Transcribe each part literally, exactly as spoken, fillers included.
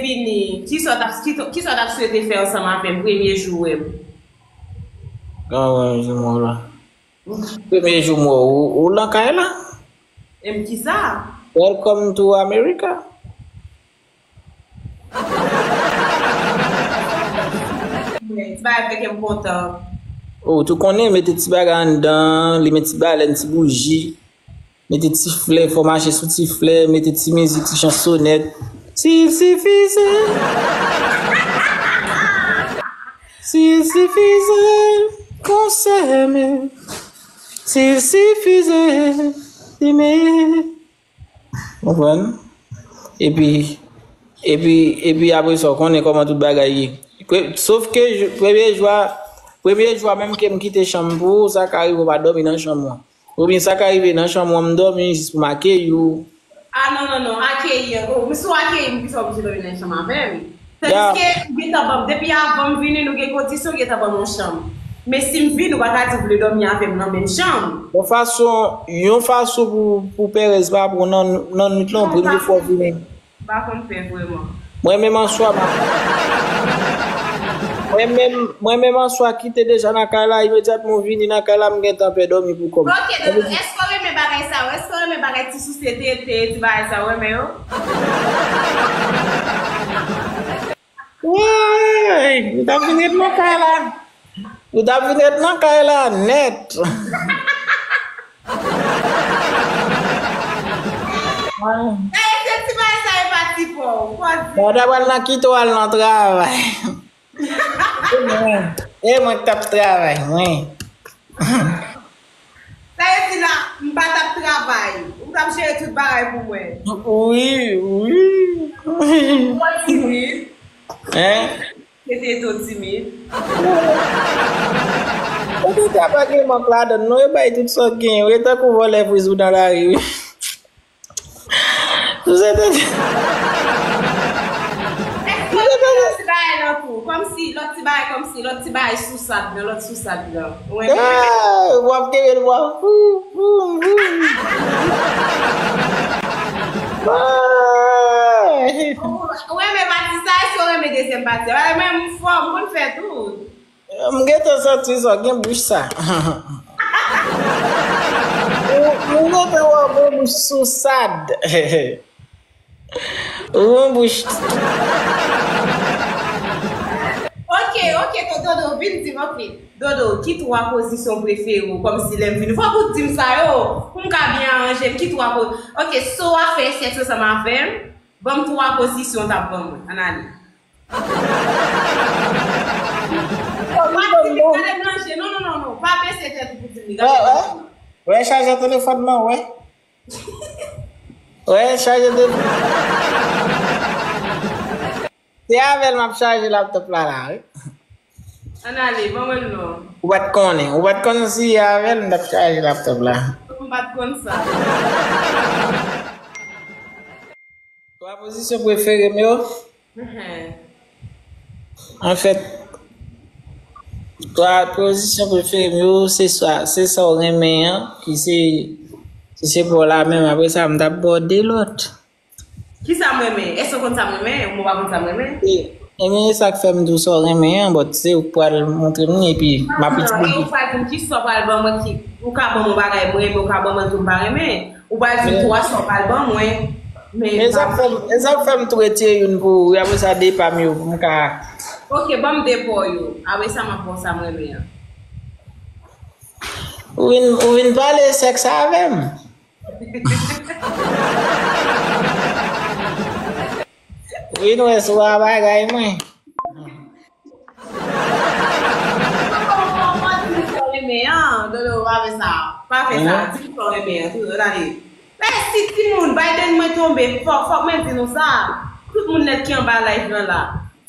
Vini, kisa w t ap, ki, kisa w t ap swete fè ansanm avè m premye jou w wè m? Kòman premye jou m wè w la? Premye jou m wè w, ou, ou nan kay la? E m kisa? Welcome to America. Ti bagay fè kè m kontan. Ou tou konnen, mete ti bagay anndan, limen ti balèn, ti bouji. Mete ti flè, fò mache sou ti flè, mete ti mizik, ti chansonèt. S'il suffisait, s'il suffisait qu'on s'aimait, s'il suffisait d'aimer. Konprann? Epi, epi, epi apre sa, w konnen kòman tout bagay ye. Pre-, sof ke jou, premye jou a, premye jou a menm ke m kite chanm pou ou, sa ka rive w pa dòmi nan chanm ou an. Oubyen sa ka rive nan chanm ou an, m dòmi jis pou m akeyi w. Ah, non, non, non, akeyi an. Oh, si w akeyi m, poukisa w oblije dòmi nan chanm avè m? Ya. Tandiske, ou gentan ban m, depi avan m vini, nou gen kondisyon, ou gentan ban m yon chanm. Men si m vini, ou pa ka di w vle dòmi avè m nan menm chanm. Yon fason, yon fason pou, pou pèrèz pa pran w nan, nan nwit lan, premye fwa w vini. M pa konn fè vrèman. Mwen menm answa, m ap, mwen menm, mwen menm answa kite deja nan kay la, imedyatman w vini nan kay la, m gentan pè dòmi pou kò m. Ok, Dodo, èske w renmen bagay sa yo? Èske w renmen bagay ti souse tete, ti bagay sa yo, w renmen yo? Woy! Ou t ap vin ret nan kay la. Ou t ap vin ret nan kay la nèt. Dayè, se ti bagay sa yo pa ti pa w, w pa di. Bon, ta pral nan kite w al nan travay. E mwen, e mwen k t ap travay, mwen. Sa vle di la, m pa t ap travay. Ou t ap jere tout bagay pou mwen. Wi, wi. Mwen di wi. Hein? Se te to timid. Ou te ta pa gen mank ladann, non, yo bay tout sa w gen. Ou e tankou vòlè friz ou nan lari, wi. Ou se te. Èske w gen lòt ti bagay nan tou? Kòmsi, lòt ti bagay, kòmsi, lòt ti bagay sousad nan, lòt sousad nan. Ou renmen? Ah, w ap kenbe l bò. Fou, fou, fou. Ah. Ou renmen pati sa, èske w renmen dezyèm pati a? Paske mwen, m fò, m konn fè tou. M gentan santi sa, gen bouch sa. M, m gentan wè w gen bouch sousad. Ou gen bouch. Ok, ok, to-, Dodo, vin di m, ok. Dodo, ki twa pozisyon prefere w? Kòmsi lè m vini, fòk ou di m sa yo, pou m ka byen aranje m. Ki twa po-, ok, so w ap fè sèks ansanm avè m, ban m twa pozisyon w t ap ban mwen. Ann ale. Pa di m li gade blanje. Non, non, non, non. Pa bese tèt ou pou di m li gade blanje. Wè, wè. Wè, chaje telefòn nan, wè. Wè, chaje telefòn. Se avè l m ap chaje laptop la, la, wi. Ann ale, ban mwen l non. Ou pa t konnen. Ou pa t konnen si avè l m t ap chaje laptop la. M pa t konn sa. Twa pozisyon prefere m yo? Mhm. Anfèt, twa pozisyon prefere m yo, se sa, se sa w renmen an, ki se, si se pa w la menm, apre sa, m t ap ba w de lòt. Kisa m renmen? Èske w konn sa m renmen? Ou pa konn sa m renmen? E, ebyen, e sa k fè m di w sa w renmen an, but se ou k pral montre m li, epi m ap eksplike. Ah, non, e ou pral di m kisa w pral ban mwen ki, ou ka ban mwen bagay m renmen, ou ka ban mwen tou m pa renmen. Ou pral di m twa sa w pral ban mwen. Men e sa k fè m, e sa k fè m tou retire youn pou ou, wi, apre sa de pa m yo, pou m ka. Ok, ban m de pa w yo. Apre sa, m ap ba w sa m renmen an. Ou vin, ou vin pale sèks avè m. Wi, nou wè sou a bagay mwen. Di m sa w renmen an, Dodo, pa fè sa. Pa fè sa. Di m sa w renmen an, tou, ann ale. Men si timoun, Biden mwen tonbe, fòk, fòk mwen di nou sa. Tout moun nèt ki anba live lan la.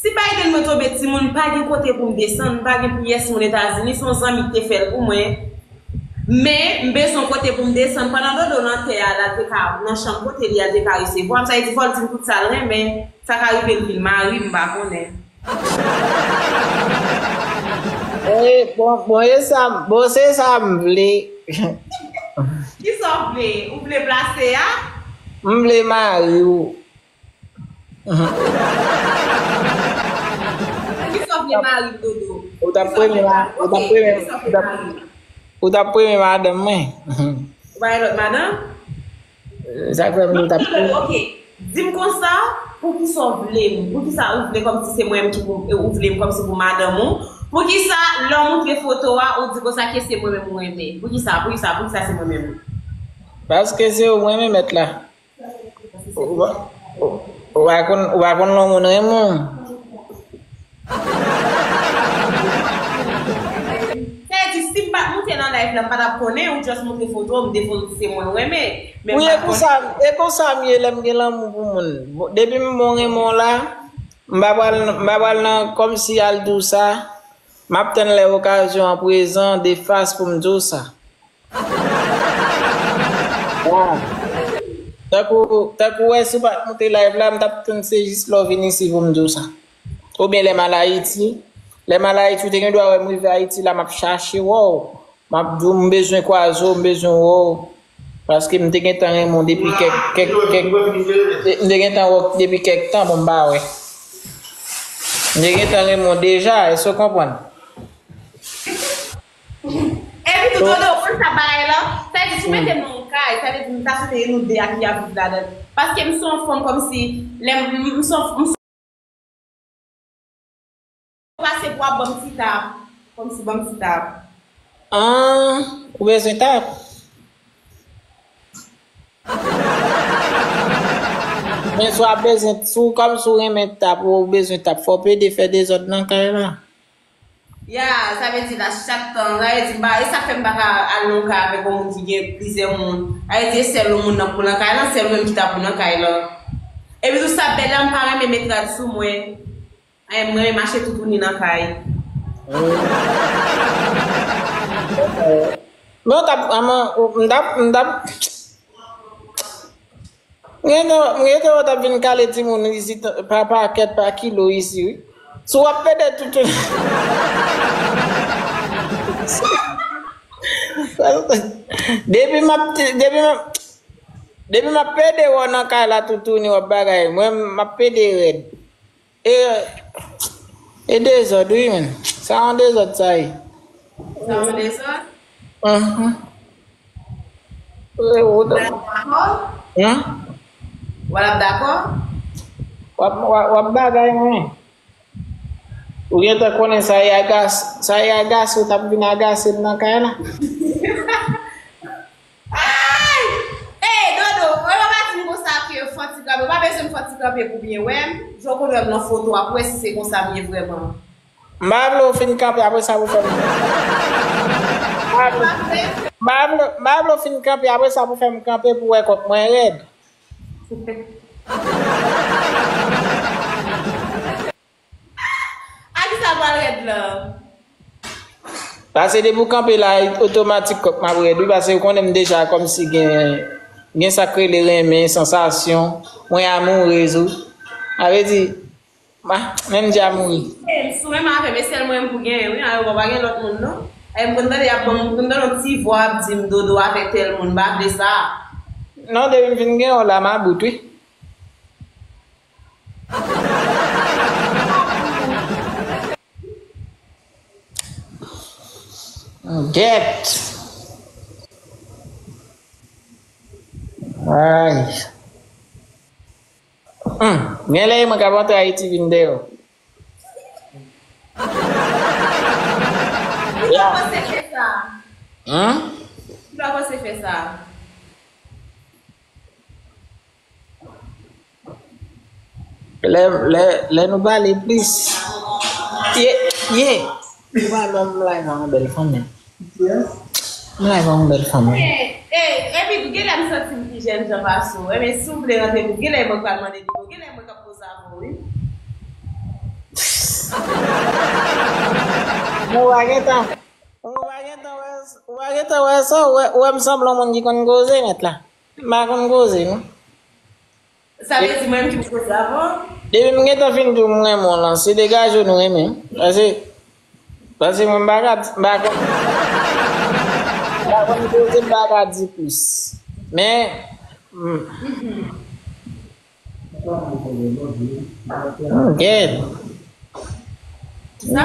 Si Biden mwen tonbe, timoun, pa gen kote pou m desann, m pa gen pyès moun Etazini, se yon zanmi ki te fè l pou mwen. Men, m bezwen kote pou m desann. Pandan Dodo nan tè a, l al te ka, nan chanm kote li a, l te ka resevwa m. Sa vle di, fò l di m tout sa l renmen. Sa ka rive l vin mari m, m pa konnen. E, bon, bon, e sa, bon, se sa m vle. Kisa w vle? Ou vle plase a? M vle mari w. Mhm. Kisa w vle mari m, Dodo? Ou t ap premye ma-, ou t ap premye, ou t ap, ou t ap premye madanm mwen. Ou pa gen lòt madanm? Sa k fè m di w t ap premye. Ok. Di m konsa, poukisa w vle m? Poukisa ou vle kòmsi se mwen menm ki pou, ou vle m kòmsi pou madanm ou? Poukisa lè w montre foto a, ou di konsa ke se mwen menm ou renmen? Poukisa, poukisa, poukisa se mwen menm? Paske se ou mwen renmen, mèt la. Ou pa, ou, ou pa konn, ou pa konn lè yon moun renmen w. Sa vle di, si m pa t monte nan live la, m pa t ap konnen, ou just montre foto, m defann se mwen ou renmen. Men m wi, pa e konsa, e konsa m ye lè m gen lanmou pou moun. Bon, depi m bon renmen w la, m pa pral, m pa pral nan kòmsi al di w sa, m ap tann lè okazyon an prezan, de fas pou m di w sa. Ah. Tankou, tankou wè si w pa t monte live la, m t ap tann se jis lè w vin isi pou m di w sa. Oubyen lè m al Ayiti. Lè m al Ayiti, ou te gen dwa wè m rive Ayiti la, m ap chache wè w. M ap di w, m bezwen kwaze w, m bezwen wè w. Paske m te gentan renmen w depi kèk, kèk, kèk, m te gentan wè w depi kèk tan, bon, m pa wè. M te gentan renmen w deja, èske w konprann? Epi tou, Dodo, ou konn sa bagay la? Sa vle di, si w mete m nan yon kay, sa vle di, m ta swete e nou de a ki ap viv ladan l. Paske m se yon fanm kòmsi, lè m, m, m se yon, m se yon pase pou ap ban m ti tap. Kòmsi ban m ti tap. Ah, ou bezwen tap? Men si w ap bezwen, si w kòmsi w renmen tap, ou bezwen tap, fò w pede fè dezòd nan kay la. Ya, sa vle di la chak tan, sa vle di m pa, e sa k fè m pa ka al nan yon kay avèk yon moun ki gen plizyè moun. Sa vle di e sèl yon moun nan pou nan kay lan, sèl ou menm ki ta pou nan kay lan. Epi tou sa bèl la, m pa renmen met rad sou mwen. Ay, m renmen mache toutouni nan kay. Men w t ap, m t ap, m t ap, M gentan, m gentan wè w t ap vin kale timoun isit pa pakèt, pa kilo isi, wi. Si w ap pede toutouni. Depi m ap, depi m ap, depi m ap pede wè w nan kay la toutouni w ap bagay, mwen m ap pede rèd. E, e dezòd, wi, men. Sa yon dezòd, sa ye. Sa yon dezòd? Mhm. E, ou ta- Dakò? Hein? W ap dakò? W ap, w ap, w ap bagay, men. Ou gentan konnen sa ye agas-, sa ye agase, ou t ap vin agase m nan kay la. Ay! Ey, Dodo, ou pa di m konsa ke fò ti kanpe. Ou pa bezwen m fò ti kanpe pou byen wè m. Jan w konn wè m nan foto a, pou wè si se konsa m ye vrèman. M pa vle w fin kanpe apre sa pou fè m. M pa vle, m pa vle, m pa vle w fin kanpe apre sa pou fè m kanpe pou wè kòk mwen rèd. A kisa l pral rèd la? Pase depi w kanpe la, otomatik kòk m ap rèd, wi, pase ou konnen m deja kòmsi gen, gen sa k rele renmen, sansasyon. Mwen amourez ou. Sa vle di, ma, menm di amourez. E, si w renmen avè m, e sèl mwen m pou genyen, wi, a, ou pa gen lòt moun, non. E, m konn tande y ap ban m, m konn tande yon ti vwa ap di m, "Dodo avè tèl moun," m pa vle sa. Non, depi m fin gen w la, m about, wi. Gèt. Ay. Hmm. Gen lè mwen k ap antre Ayiti vin dèyè w. Ki lè w panse fè sa? Hmm? Ki lè w panse fè sa? Lè, lè, lè nou pale plis. Ye, ye. Nou pale, m live ak yon bèl fanmi. M live ak yon bèl fanmi. E, e, epi tou, genlè m santi m pi jèn jan pase w. Ebyen, si w vle rantre, genlè mwen pral mande Dodo, genlè mwen k ap koze avè w, wi. Mwen pa gentan. Ou pa gentan wè, ou pa gentan wè sa, ou wè, ou wè m sanble yon moun ki konn koze nèt la. M pa konn koze, non. Sa vle di mwen menm ki pou koze avè w? Depi m gentan fin di w m renmen w lan, se degaje w nou renmen. Pase, pase mwen m pa ka, m pa konn, m pa konn koze, m pa ka di plis. Men, m, Hmm, gèt. Sa?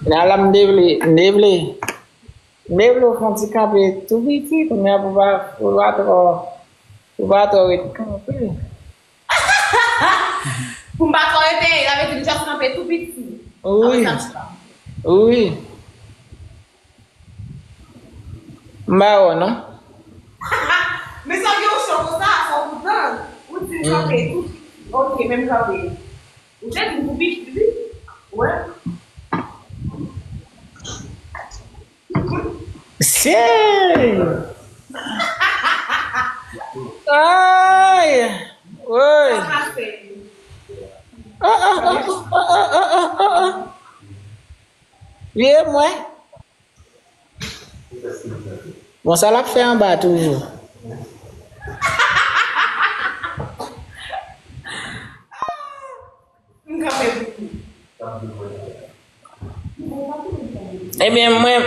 Nan la m devle, m devle. M devle w fè yon ti kanpe tou piti, kounye a pou pa, pou pa twò, pou pa twò ret kanpe. Pou m pa twò rete, sa vle di m just kanpe tou piti. Wi. Apre sa, m chita. Wi. M ba w non. Men sa gen yon cho konsa, fò w tann. Ou di m kanpe tou piti. Ok, men m kanpe. Ou te di m tou piti, wi. Wè. Se. Ay! Woy! Vye mwen. Bon, sa l ap fè anba toujou? M kanpe pou ou. Ebyen, mwen,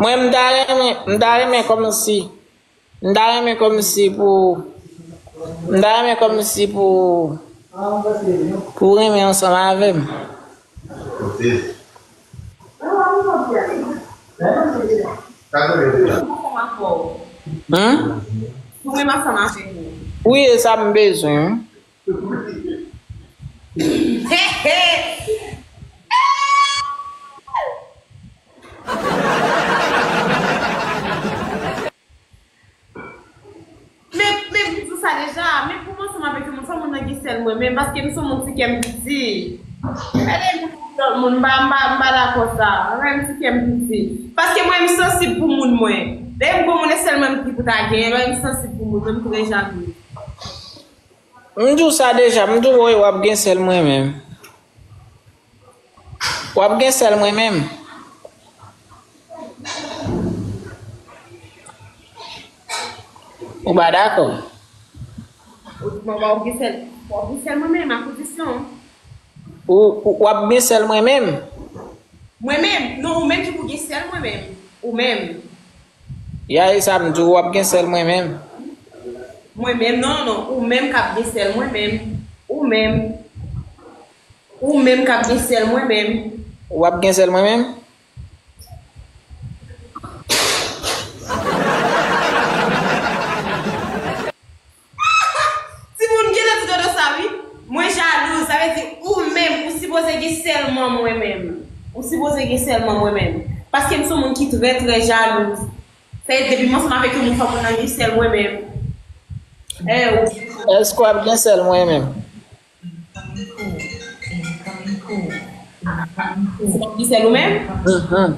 mwen, m ta renmen, m ta renmen kòmsi, m ta renmen kòmsi pou, m ta renmen kòmsi pou, pou renmen ansanm avè m. Hmm? Wi, e sa m bezwen. Men, men, m di w sa deja, men pou m ansanm avèk yon moun, fò moun nan gen sèl mwen menm, paske m se yon moun ti kè m piti. Gade moun, lòt moun, m pa, m pa, m pa dakò sa. Mwen menm ti kè m piti. Paske mwen, m sansib pou moun mwen. Dayè m gon moun, e sèl mwen ki pou ta genyen, lè m sansib pou moun mwen, m trè jalou. M di w sa deja, m di w, woy, w ap gen sèl mwen menm. W ap gen sèl mwen menm. Ou pa dakò? Ou di mwen w ap gen sèl, w ap gen sèl mwen menm, a kondisyon. Ou, ou, w ap gen sèl mwen menm? Mwen menm? Non, ou menm ki pou gen sèl mwen menm. Ou menm. Ya, e sa m di w, w ap gen sèl mwen menm. Mwen menm, non, non, non. Ou menm k ap gen sèl mwen menm. Ou menm. Ou menm k ap gen sèl mwen menm. W ap gen sèl mwen menm? Timoun, genlè di Dodo sa, wi. Mwen jalouz, sa vle di ou menm, ou sipoze gen sèlman mwen menm. Ou sipoze gen sèlman mwen menm. Paske m se yon moun ki trè, trè jalouz. Sa vle di depi m ansanm avèk yon moun, fò moun nan gen sèl mwen menm. Eh, ou. Èske w ap gen sèl mwen menm? Si w ap gen sèl ou menm? Mhm.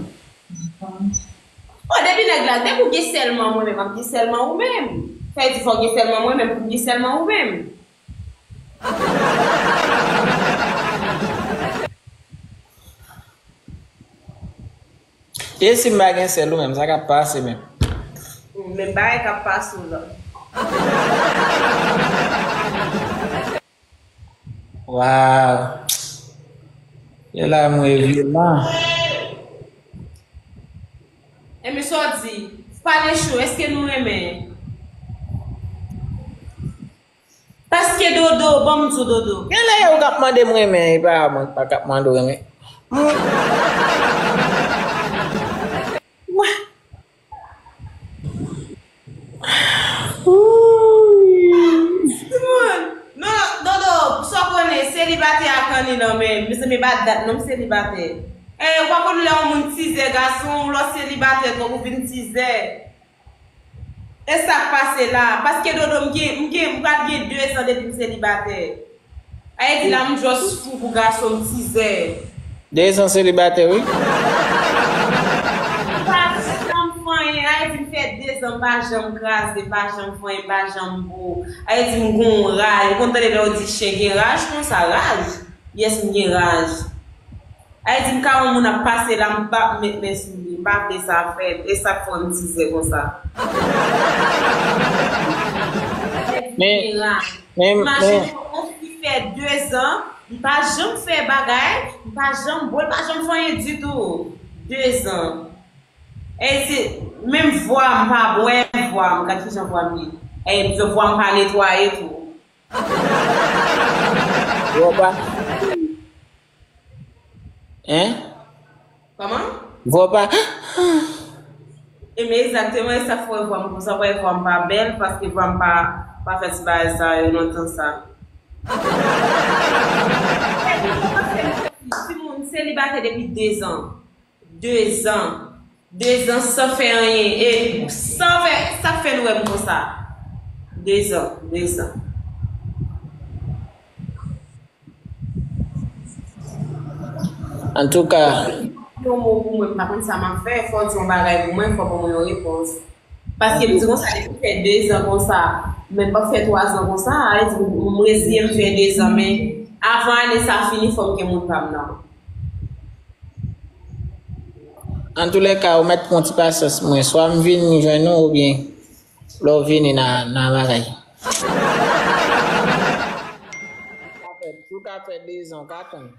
Oh, depi nèg la, depi w gen sèlman mwen menm, m ap gen sèlman ou menm. Sa vle di fò w gen sèlman mwen menm pou m gen sèlman ou menm. E si m pa gen sèl ou menm, sa k ap pase menm? Menm bagay k ap pase w la. Waw. E la mwen vye la. Enben sa w di, pale cho, èske nou renmen? Paske Dodo, ban m di w Dodo. Genlè ou k ap mande m renmen, e pa mwen k ap mande w renmen. Mwen. Timoun, non, Dodo, sa w konnen, selibatè a kanni nan men, mezanmi, e pa dat non m selibatè. Eh, ou pa konn lè yon moun tizè gason, ou lè w selibatè twòp, ou vin tizè. E sa k pase la? Paske Dodo, m gen, m gen, m pral gen de zan depi m selibatè. Ayiti la, m just fou pou gason, m tizè. De zan selibatè, wi. M pa janm fè anyen. Ayiti, m fè de zan, m pa janm kraze, m pa janm fè anyen, m pa janm bo. Ayiti, m gon raj. Ou konn tande lè yo di chen gen raj konsa, raj? Yes, m gen raj. Ayiti, m ka wè yon moun ap pase la, m p ap met men sou li. M pa vle sa fèt. E sa k fè m tizè konsa. Men, men, men. Imajine yon fi fè de zan, li pa janm fè bagay, li pa janm bo, li pa janm fè anyen ditou. De zan. E se menm vwa m pa bwè vwa m, gad kijan vwa m ye. E vwa m pa netwaye tou. Vwa w pa. Hein? Kòman? Vwa w pa. E men egzakteman, e sa k fè vwa m konsa, vwa m pa bèl, paske vwa m pa, pa fè ti bagay sa yo nan tan sa. Timoun selibatè depi dezan. Dezan. Dezan san fè anyen. E san fè, sa k fè nou wè m konsa. Dezan, dezan. Antouka. Yon mo pou mwen, m pa konn sa m ap fè, fò w di yon bagay pou mwen, fò w ban mwen yon repons. Paske m di konsa, depi fè dezan konsa, men m p ap fè twazan konsa, a, m reziye m fè dezan, men avan ane sa fini, fò m gen moun pa m nan. Antoulèka, ou mèt pran ti pasyans mwen. Swa m vin jwenn ou oubyen lè w vini nan bagay. Ou ka fè dezan, ou ka tann.